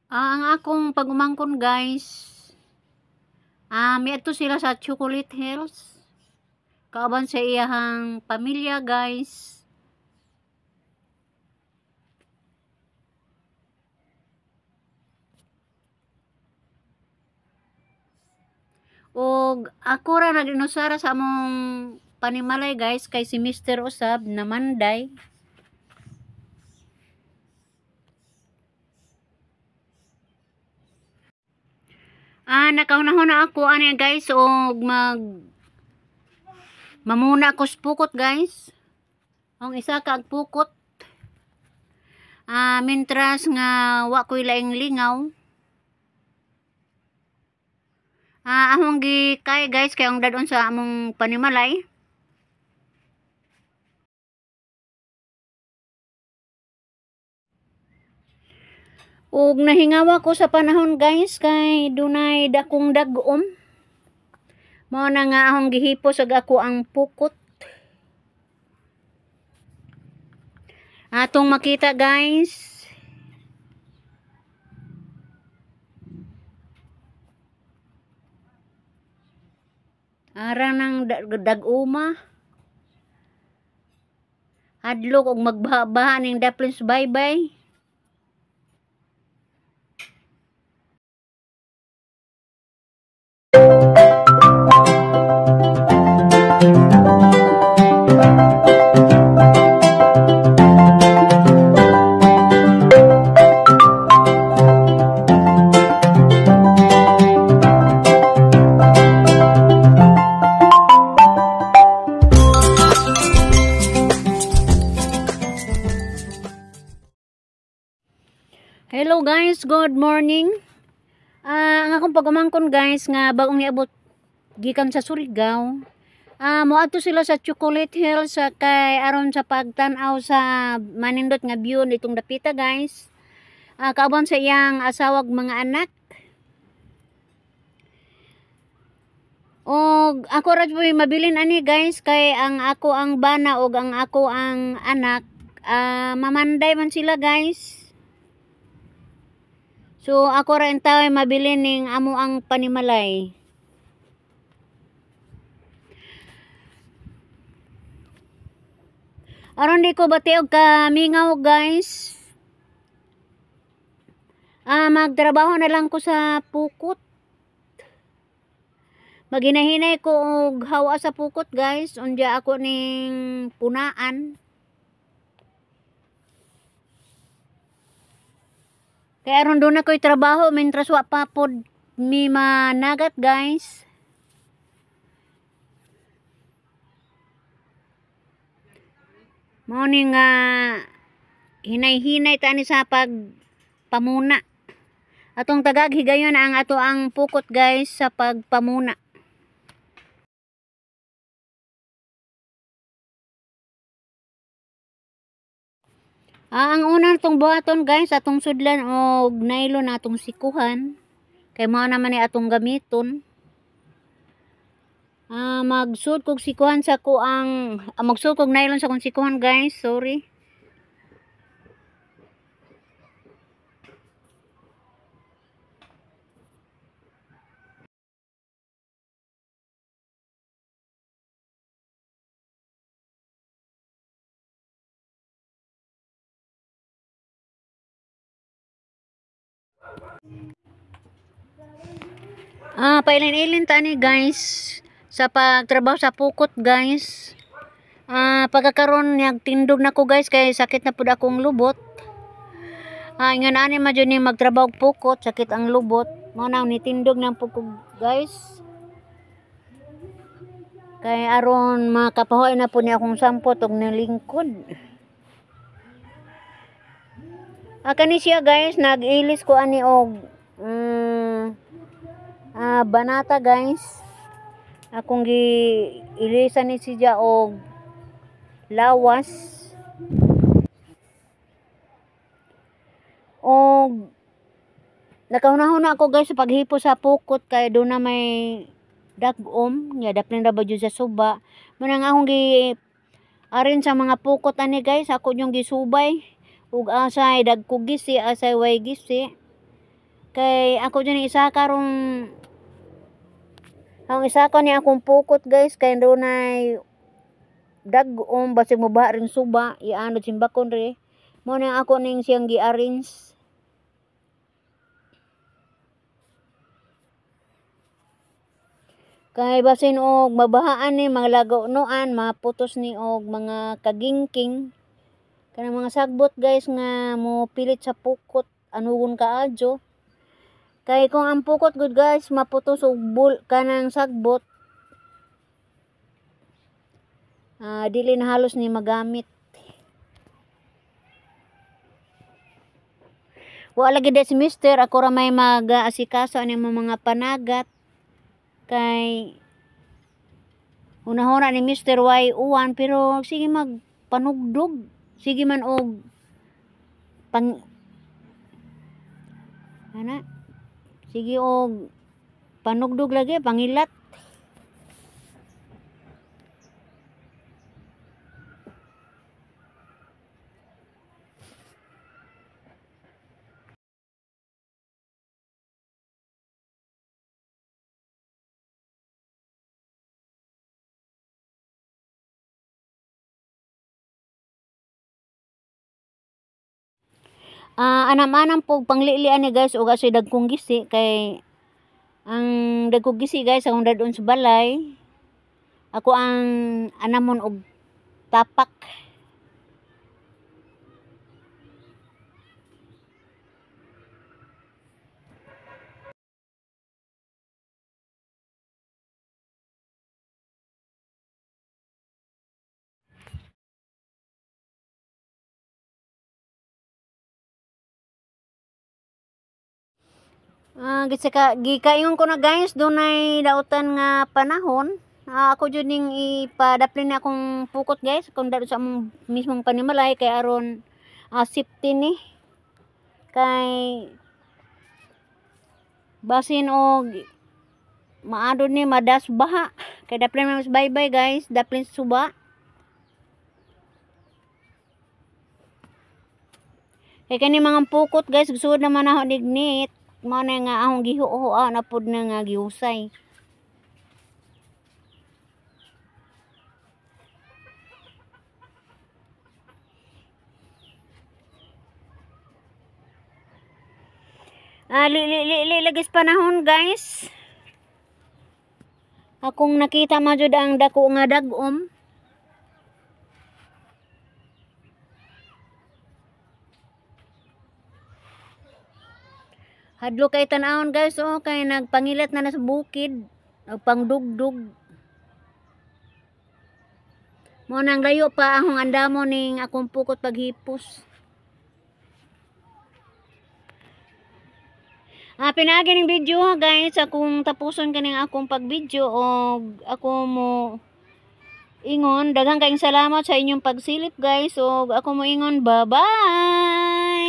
Ang akong pag-umangkon, guys, miadto sila sa Chocolate Hills. Kauban sa iyahang pamilya, guys. Og ako ra nag-inusara sa among panimalay, guys, kay si Mr. Usab namanday. Nakahuna-huna ako ani, guys, og mag mamuna ako sa pukot, guys. Ang isa ka ag pukot. Mintras nga wa ko'y laing lingaw. Among gikay, guys, kay ang dadon sa among panimalay. Ug nahingawa ko sa panahon, guys, kay dunay dakong dag-om. Mao na nga akong gihipos ag ako ang pukot. Atong makita, guys. Ara nang dag-uma. Hadlok og magbaha-baha ning daplin baybay. Hello guys, good morning. Ang akong pag-umangkon, guys, nga bagong niabot gikan sa Surigao. Moadto sila sa Chocolate Hill sa kay aron sa pagtan-aw sa manindot nga view nitong dapita, guys. Kauban sa iyang asawag mga anak. Og ako ra po'y mabilin ani, guys, kay ang ako ang bana og ang ako ang anak, mamanday man sila, guys. So ako ra intaway mabilin ning amo ang panimalay. Aron di ko bati og kamingaw, guys. Magtrabaho na lang ko sa pukot. Maginahinay ko og hawa sa pukot, guys. Unya ako ning punaan. Kaya aron doon ako'y trabaho mentras wa pa pod mi managat, guys. Mao ni nga hinay-hinay ta ni sa pagpamuna. Atong tagag higayon ang ato ang pukot, guys, sa pagpamuna. Ang unang tong buhaton, guys, atong sudlan og nylon atong sikuhan. Kay mao naman ni atong gamiton. Magsud kog sikuhan sa ko ang magsud kog nylon sa kong sikuhan, guys, sorry. Pailin-ilin ta ni, guys, sa pagtrabaho sa pukot, guys. Pagkakaroon nagtindog na ko, guys, kay sakit na pud akong lubot. Ingon ani man jud ni magtrabaho og pukot, sakit ang lubot. Mao na nitindog nang pukot, guys. Kay aron makapahuay na po ni akong sampot og nalingkod. Kani siya, guys, nag-ilis ko ani og banata, guys. Akong gi-ilisan ni siya og lawas. Og nakahuna-huna ako, guys, sa paghipo sa pukot kay doon na may dag-om, nya daplin ra ba jud sa suba. Mao nga akong gi arin sa mga pukot ani, guys, ako yung gisubay ug asay dagko gisi, asay way gisi. Kay ako dyan isa karong ang isa ko ni akong pukot guys kay dunay dag-om basig mobaha ring suba ianod simbakon re. Mo na ako ning siyang gi-arrange. Kay basin og mabahaan ni mga lagaunoan, maputos ni og mga kagingking. Kanang mga sagbot guys nga mo pilit sa pukot, anugon kaadyo. Kay kung ang pukot gud guys maputos og bul kanang sagbot, dili na halos ni magamit. Wa lagi di si mister, ako ra may mag-asikaso ani mo mga panagat. Kay hunahuna ni Mr. Y uwan pero sige magpanugdog, sige man og pang ana, sige og panugdog lagi pangilat. Anam-anam po panglilian ni guys og asoy dagkong gisi kay ang dagkong gisi guys akong dadon sa balay. Ako ang anamon og tapak. Gisaka gikaingon ko na guys dunay dautan nga panahon. Ako jud ning ipadaplin na akong pukot guys kung dado sa among mismong panimalay kay aron safety ni. Kay basin og maadod ni madas baha. Kay daplin man mas bye-bye guys, daplin suba. Kay kani mga pukot guys, gusod naman ako nignit. Mao na nga akong gihuo-huo na pud na nga gihusay. Li lagis panahon guys. Akong nakita man jud ang dako nga dag-om. Hadlo kay tan-awon guys, oh, kay nagpangilat na na sa bukid, nagpangdugdug. Mo nang layo pa akong andamo ning akong pukot paghipos. Pinaagi ning video ha guys, akong tapuson kaning akong pag-video og ako mo ingon, daghang kayong salamat sa inyong pagsilip guys, og ako mo ingon, bye-bye.